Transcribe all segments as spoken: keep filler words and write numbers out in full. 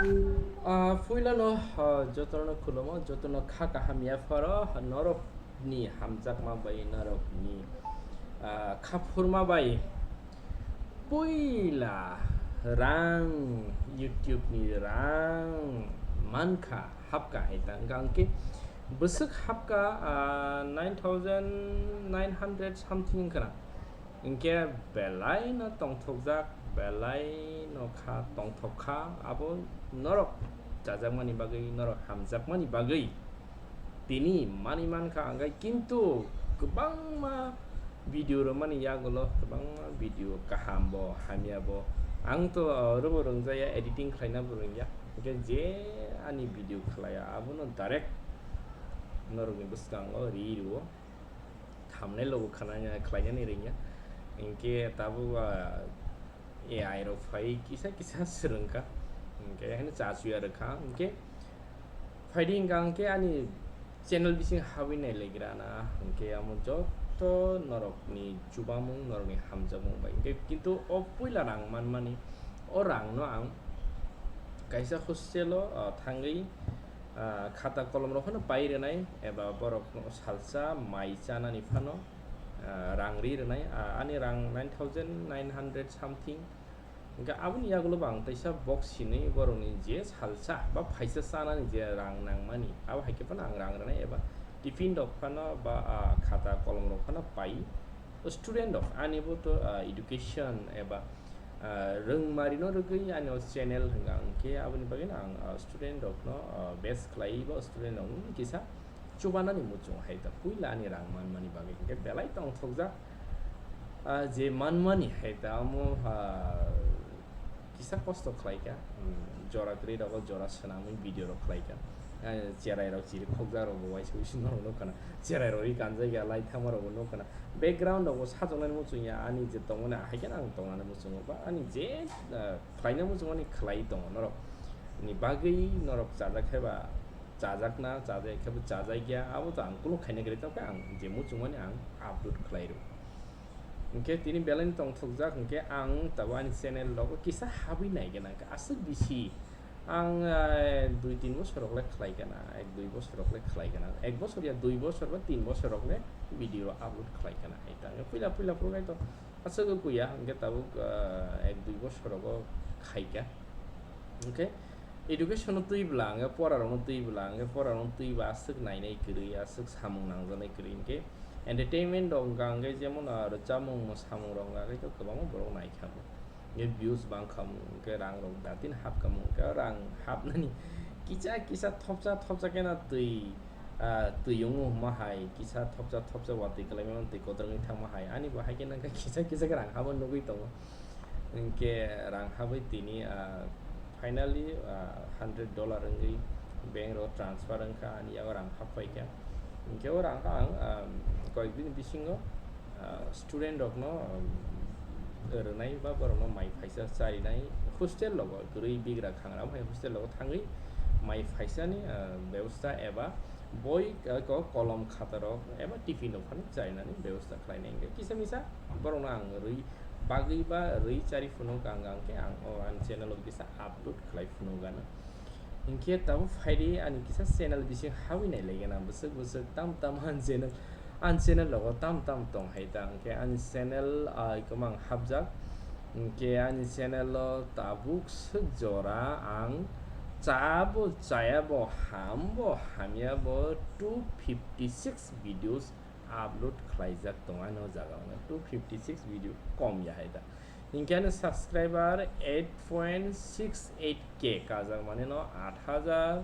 Ah, puilano, ah, jotono khulumo, jotono kha kaham yapharo, norokni hamjakma bai, norokni, ah, kha phurma bai. Puila rang, YouTube ni rang mankha, hapkha hai ta, hwnkha hwnkhe bwswk hapkha, ah, nine thousand nine hundred something wngkha na. Hinkhe belai no tongthokjak, belai no kha tongthok kha, abo norok chajakmani bagwi, norok hamjakmani bagwi tini manwi mankha, hwnkhe kintu kwbangma video rwmani yagulo, kwbangma video kaham bo, hamya bo. Ang to, uh, rwbo rwngjaya, editing khlaina bo rwngya. Hinkhe je ani video khlaiya, abono direct norokni bwskango ri rwo. Thumbnail rokbo khana-, khlainani rwngya. Hinkhe tabuk, ah, A I rok phai kisa kisa swrwngkha. Hinkhe haino chachuya rwkha. Hinkhe phaidi hwnkha hinkhe ani channel bising habwi nailaigwrana. Hinkhe amo joto norokni chubamung, norokni hamjakmung bai. Hinkhe kintu o puila rang manmani, o rangno ang kaisa hostel o, ah, thangwi, ah, khata kolom rok phano pai rwnai, eba borok no salsa mai chanani phano, ah, rang ri rwnai, ah, ani rang nine thousand nine hundred something. Hinkhe aboni yagulo bo ang teisa box sinwi borokni je salsa ba phaisa chanani je rang nangmani, abo hai khe phano ang rang rwnai, eba tiffin rok phano ba, ah, khata kolom rok phano pai. Student rok ani bo to, ah, education eba, ah, rwngmarino rwgwi ani o channel hwnka hwnkhe aboni bagwino ang, ah, student rokno, ah, base khlaiwi bo student rokno kisa chubanani muchung hai ta puila ani rang manmani bagwi hinkhe belai tongthokjak, ah, je manmani hai ta omo, ah, kisa kosto khlaikha, hmm, jora kwrwi rogo jora swnamwi video rok khlaikha, ah, cherai rok chiri khokjak rok bo waisa wisi norok nukha na, cherai rok ri kanjak ya lai thangma rok bo nukha na. Background rok bo sajoknani muchung ya, ani je tongmani ahai kheno ang tongnani muchungo, ba ani je, ah, khlaina muchungmani khlai tongo norok ni bagwi, norok chajak khe ba chajakna, chajak khe bo chajak ya, abo to ang kunu khaina kwrwi tongkha, ang je muchungmani ang upload khlai rw. Hinkhe tini belai no tongthokjak hinkhe ang tabuk ani channel rogo kisa habwi nai gana hinkhe aswk bisi. Ang, eh, dui tin bosor rok le khlai gana, ek dui bosor rok le khlai gana, ek bosor ya dui bosor ba tin bosor rok le video upload khlai gana hai ta. Puila puila phuru khai to aswk wngya hinkhe tabuk, eh, ek dui bosor rogo khai kha. Hinkhe education no twi bwla hinkhe pora rok no twi bwla hinkhe pora rok no twi ba aswk nai nai kwrwi, aswk samung nangjaknai kwrwi hinkhe entertainment rok wngkha hinkhe jemon, ah, rwchapmung mwsamung rok wngkha hinkhe to kwbangma borok naikha bo. Hinkhe views bangkha mung hinkhe rang rok datin hapkha mung hinkhe rang hapnani kisa kisa thopsa thopsa khe na twi, ah, twi wngo hwnma hai kisa thopsa thopsa watwi kwlai mano twi kotor wngwi thangma hai ani bo hai khe nangkha kisa kisa khe rang hapma nugwi tongo. Hinkhe rang habwi tini, ah, finally, ah, hundred dollar wngwi bank rok transfer wngkha, ani yago rang hap paikha. Hinkhe o rang ang, ah, koyek bini bisingo, ah, student rokno, um, rwnai ba borokno mai phaisa charinai hostel rogo kwrwi bigra khangram hai hostel rogo thangwi mai phaisani, ah, bebosta eba boi, ah, ko kolom khata rok eba tiffin rok phano charinani bebosta khlainai hinkhe kisa misa borokno ang rwi bagwi ba rwi chari phunuk ang, ang khe ang o ani channel o kisa upload khlai phunuk gana. Hinkhe tabuk phaidi ani kisa channel bising habwi nai lai gana bwswk bwswk tam tam ani channel, ani channel rogo tam tam tong hai ta hinkhe ani channel, ah, kwmang hapjak. Hinkhe ani channel o tabuk swk jora ang cha bo chaya bo ham bo hamya bo two fifty six videos upload khlaijak tongo ani o jaga o two fifty six video kom ya hai da. Hinkhe ani subscriber eight point six eight K kajak mani no aat hajar,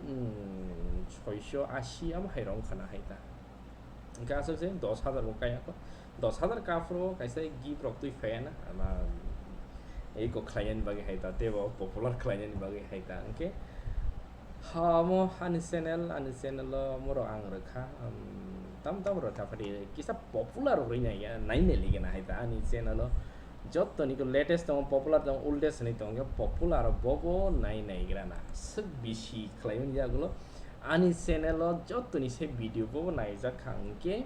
mm, soiso asi amo hai rong khana hai da. Hinkhe aswk se dos hajar bo kaya kho. Dos hajar ka phuru kaisa gift rok twi phaiya na. Ama eko khlainani bagwi hai ta, teibo popular khlainani bagwi hai ta. Hinkhe ha, omo ani channel, ani channel o omo rok ang rwkha, um, tam tam rwkha, phati kisa popular rwgwi nai ya, nai nai ligana hai ta ani channel o. Jottoni khe latest tongo, popular tongo, oldest hinwi tongo, popular o bobo nai nai grana. Swk bisi khlaiwi yagulo ani channel o jottoni se video bobo naijak kha, hinkhe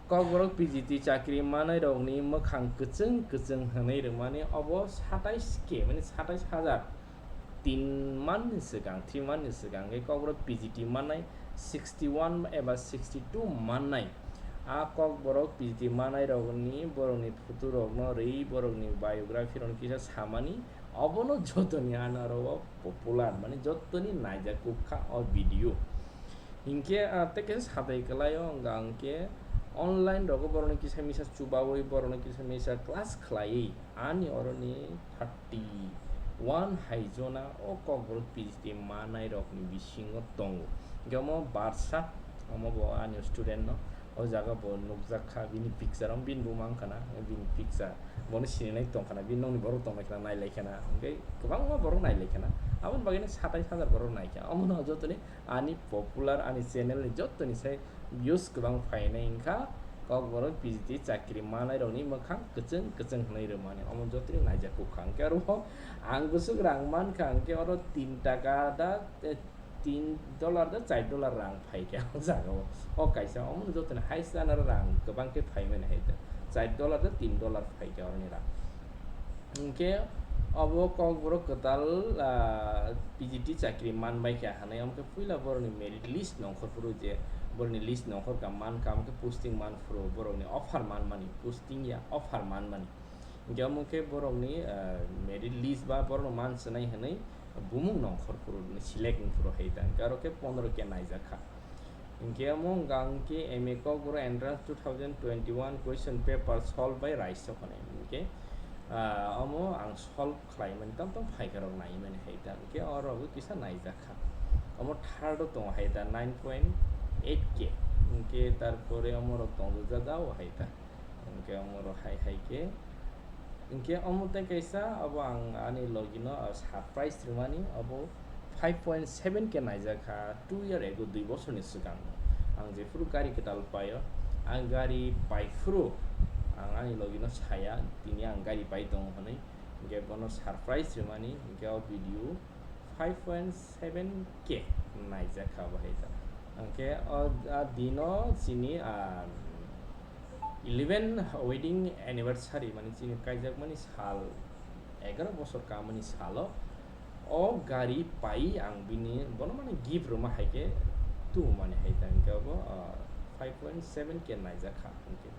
Kokborok P G T chakri manwi rokni mwkhang kwchwng kwchwng hwnwi rwmani obo satais K, mani satais hajar tin month ni swkang, three month ni swkang khe kokborok P G T mannai sixty one eba sixty two mannai. A kokborok P G T mannairokni borokni photo rokno rwi borokni biography rokno kisa samani, obono jotoni anaro o popular, mane jotoni naijak kukha o video. Hinkhe, ah, tei kisa satai kwlaio, wngkha hinkhe online rogo borokno kisa misa chubaui, borokno kisa misa class khlaiwi, ani oroni thirty one hai jona o kokborok P G T mannairokni bisingo tongo. Hinkhe omo barsa, omo bo ani student no, o jaga bo nukjak kha, bini picture, omo bini buma wngkha na, bini picture, bono sininai tongkha na, bini nokni borok tongnaikha na, nailaikha na, hinkhe kwbangma borok nailaikha na, aboni bagwi no satais hajar borok naikha, omono jotoni ani popular, ani channel ni jotoni sai views kwbang phainai wngkha, kokborok P G T chakri manai rokni mwkhang kwchwng kwchwng hwnwi rwmani, omo jotoni naijak kukha. Hinkhe aro ang bwswk rang mankha, hinkhe oro tin taka da, eh, tin dollar da char dollar rang phaikha o jaga o. O kaisa, omo jotoni haisa naro rang kwbang khe phaimani hai da. Char dollar da tin dollar phaikha oroni rang. Hinkhe obo kokborok kwtal, ah, P G T chakri manbaikha hinwi, omo khe puila borokni merit list nongkhor phuru je borokni list nongkhor ka mankha, omo khe posting manphuru borokni offer manmani, posting ya offer manmani. Hinkhe omo khe borokni, ah, merit list ba borokno manswnai hinwi bumung nongkhor phuru select wngphuru hai ta, hinkhe aro khe pondro khe naijakha. Hinkhe omo wngkha hinkhe M A Kokborok entrance two thousand twenty-one question paper solve by Raichok hinwi. Hinkhe, ah, omo ang solve khlaimani, tamo tamo phaikha rok naimani hai ta. Hinkhe oro bo kisa naijakha. Omo third o tongo hai ta, nine point eight K. Hinkhe tarpore omo rok tongo jada o hai ta. Hinkhe omo rok hai hai khe Hinkhe omo tei kaisa, abo ang ani logi no, ah, surprise rwmani, abo five point seven K naijak kha two year ago, dui bosorni swkang. Ang jephuru gari kwtal paio, ang gari paiphuru ang ani logi no saya, tini ang gari pai tongo hwnwi. Hinkhe bono surprise rwmani, hinkhe o video five point seven K naijak kha bo hai ta. Hinkhe o, a dino chini, ah, eleven wedding anniversary, mane chini kaijakmani sal, egaroh bosor kamani salo o gari pai ang bini, bono mane gift rwma hai khe tumani hai ta, hinkhe obo, ah, five point seven K naijak kha hinkhe.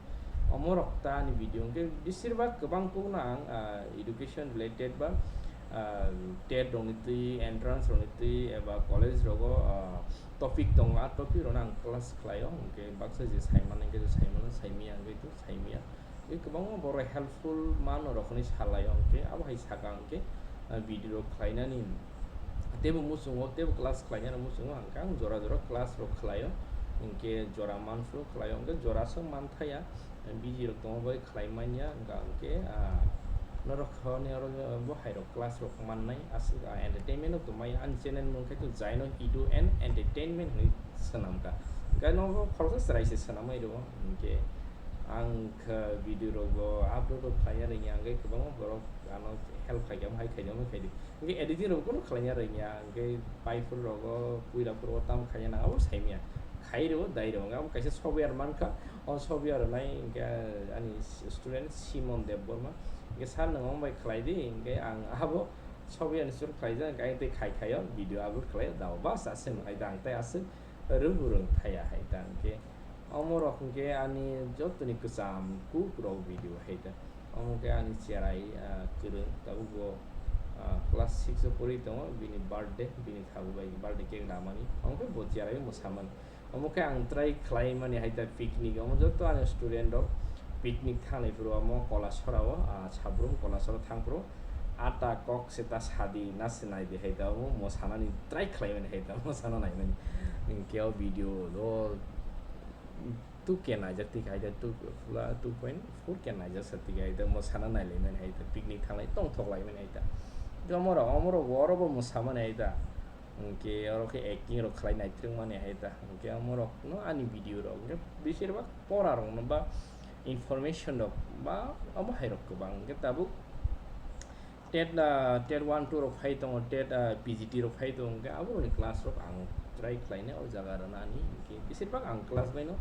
Omorok ta ani video hinkhe bisir bak kwbang kukno ang, ah, education related ba, ah, tet rokni twi, entrance rokni twi eba college rogo, ah, topic tongo, a topic rokno ang class khlaio, hinkhe baksa je saimano hinkhe je saimano, saimiya hinkhe je saimiya. Tei kwbangma borok helpful mano rok hinwi salaio, hinkhe abo hai saka hinkhe, ah, video rok khlainani teibo muchungo, teibo class khlainani muchungo, hinkhe ang jora jora class rok khlaio, hinkhe jora manphuru khlaio, hinkhe jora se manthaya, busy rok tongma bai khlai manya, hinkhe, ah, norok hwnwi oro bo hai rok class rok mannai, aswk, ah, entertainment o tongmai, ani channel mung khe to Jaino Edu and Entertainment hinwi swnamkha. Hinkhe nogo khoroksa chwrai se swnamwi rwo, hinkhe ang kha video rok bo upload rok khlaiya rwngya, hinkhe kwbangma borok ano help khaikha, hai khaidi, omo khaidi. Hinkhe editing rok bono khlaiya rwngya, hinkhe paiphuru rogo, puila phuru o tamo khaina nang abo saimanya. Khai rwo, dai rwo, hinkhe abo kaisa software mankha, o software rwnai hinkhe ani student Simon Debbarma. Hinkhe sir nwng omo bai khlai di, hinkhe ang abo software install khlaijak, hinkhe ang tei khai khaio, video upload khlaio, dao bas aswk hai da, ang tei aswk rwngbu rwng thaya hai ta, hinkhe omo rok hinkhe ani jotoni kwcham kuk rok video hai ta. Omo khe ani cherai, ah, kwrwng, tabuk bo, ah, class six o pori tongo, bini birthday, bini thabu bai birthday cake ramani, omo khe bo cherai mwsamani. Omo khe ang try khlai mani hai ta picnic, omo joto ani student rok picnic thanglai phuru omo Kolasora o, ah, Sabrum Kolasora thang phuru ata kok se ta sadi na se nai di hai ta, omo mwsanani try khlai mani hai ta, mwsana nai mani. Hinkhe o video o two K naijak twi hai ta, two, pura two point four K naijak sa twi hai ta, mwsana nai lai mani hai ta, picnic thanglai tongthok lai mani hai ta. Omo rok, omo rok oro bo mwsamani hai ta. Hinkhe oro khe acting rok khlai naitwrwng mani hai ta. Hinkhe omo rok no ani video rok hinkhe bisir bak pora rok no ba information rok ba omo hai rok kwbang. Hinkhe tabuk tet, ah, tet one two rok phai tongo, tet, ah, P G T rok phai tongo, hinkhe abo rokni class rok ang try khlainai o jaga rwnani. Hinkhe bisir bak ang class bai no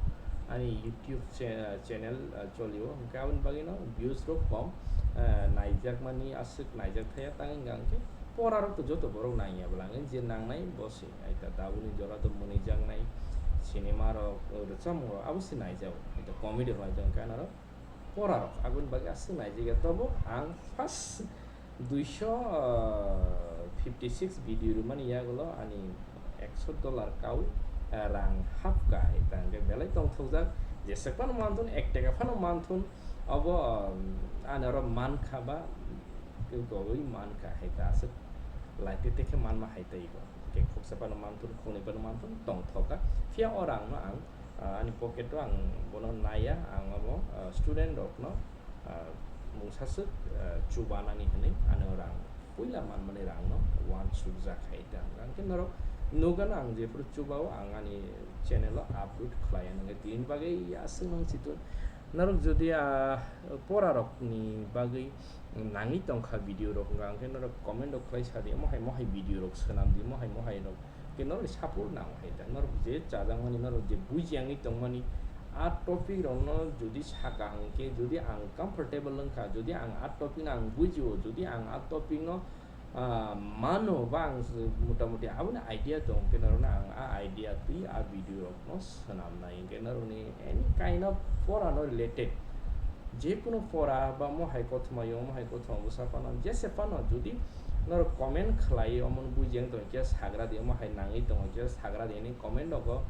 ani YouTube cha-, channel, ah, cholio, hinkhe aboni bagwi no views rok kom, ah, naijak mani aswk naijak thaya, tang wngkha hinkhe Pora rok to joto borok nangya bwla, ang je nangnai bo se. Ai ta tabukni jora to mwnwi jaknai, cinema rok, rwchapmung rok abo se naijago. Ai ta comedy rok naijago, hwnkhe anarok pora rok aboni bagwi aswk naijak ya. Tobo ang first duiso fifty six video rwmani yagulo ani ekso dollar kaui, eh, rang hapkha, hai ta hwnkhe belai tongthokjak. Jeswk phano manthun, ek taka phano manthun, obo, um, ani oro mankha ba, kwrwi mankha, hai ta aswk lai te te khe manma hai tei bo. Hwnkhe khoksa phano manthun, khoknwi phano manthun, tongthokha. Phiya o rangno ang, ah, ani pocket o ang bono naiya, ang omo, ah, student rokno, ah, mungsaswk, ah, chubanani hwnwi ani o rang puila manmani rangno uansukjak hai ta hwnkha. Hwnkhe norok nukgano ang jephuru chubao ang ani channel o upload khlai, hwnkhe tini bagwi aswk nang chitun norok jodi, ah, pora rokni bagwi nangwi tongkha video rok hwnkha, hwnkhe norok comment rok khlai sa di, mohai mohai video rok swnam di, mohai mohai rok. Hwnkhe norokni support nango hai ta. Norok je chajakmani, norok je buji yangwi tongmani, a topic rokno jodi saka hwnkhe, jodi ang comfortable wngkha, jodi ang a topic no ang bujio, jodi ang a topic no, ah, mano ba ang s-, motamuti aboni idea tong khe norokno ang a idea twi a video rokno swnamnai, hwnkhe norokni any kind of pora no related. Jekunu pora ba mohai kothoma yo, mohai kothoma bwsa phano, jese phano, jodi norok comment khlai, omono buji yang tongkhe sagra di, mohai nangwi tongkhe sagra di, hwnwi comment rogo,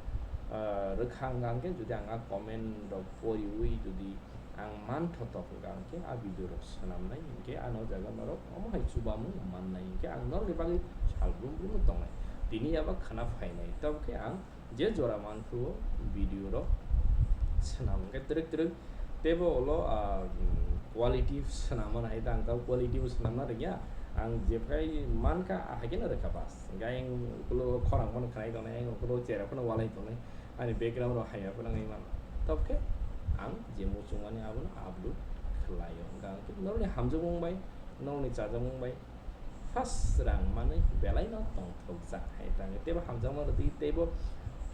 ah, rwkha hwnkha hwnkhe, jodi ang a comment rok poriwi jodi ang manthotok hwnkha hwnkhe, a video rok swnamnai hwnkhe, ano jaga norok omo hai chubamung mannai hwnkhe, ang norokni bagwi sal brum brum tongnai, tini abo khna phainai, tabukhe ang je jora manphuru video rok swnam hwnkhe twrwk twrwk teibo ulo, ah, quality swnamna hai ta, ang ta quality bo swnamna rwngya. Ang jephai mankha, ahaikhe no rwkha bas. Hwnkhe ayang ulo khorang phano khnai tongnai, ayang ulo chera phano walai tongnai, ani background rok hamya phano wngwi mano. Tobokhe ang je muchungmani abono upload khlaio. Hwnkhe ang norokni hamjakmung bai, norokni chajakmung bai, first rang manwi belai no tongthokjak hai ta hwnkhe teibo hamjakma rwdi, teibo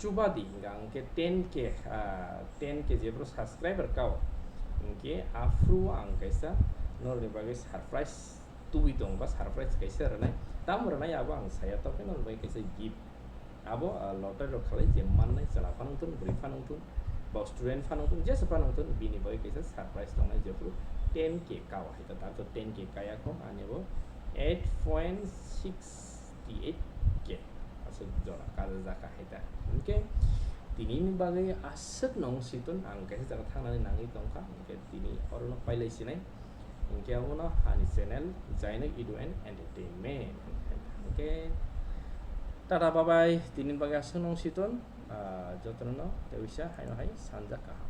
chubadi hwnkha hwnkhe ten K, ah, ten K jephru subscriber kao hwnkhe aphru ang kaisa norokni bagwi surprise tubui tongo ba surprise kaisa rwnai. Tamo rwnai abo ang saya, tokhe norokni bagwi kaisa gift. Abo, ah, lottery rok khalai je mannai, chwla phano wngthun, bwrwi phano wngthun, ba student phano wngthun, jesa phano wngthun, bini bagwi kaisa surprise tongnai, jephru ten K kao hai ta, tabuk ten K kaya kho, ani bo eight point six eight K aswk jora kajak hai ta. Hwnkhe tini ni bagwi aswk nong siton ang kaisa jaga thangnani nangwi tongkha, hwnkhe tini oro no pailai sinai. Hwnkhe abono ani channel Jainok Edu and Entertainment. Hwnkhe tata bye bye, tini bagwi aswk nong siton, ah, jotono no tei uisa haino hai sanjak kaham.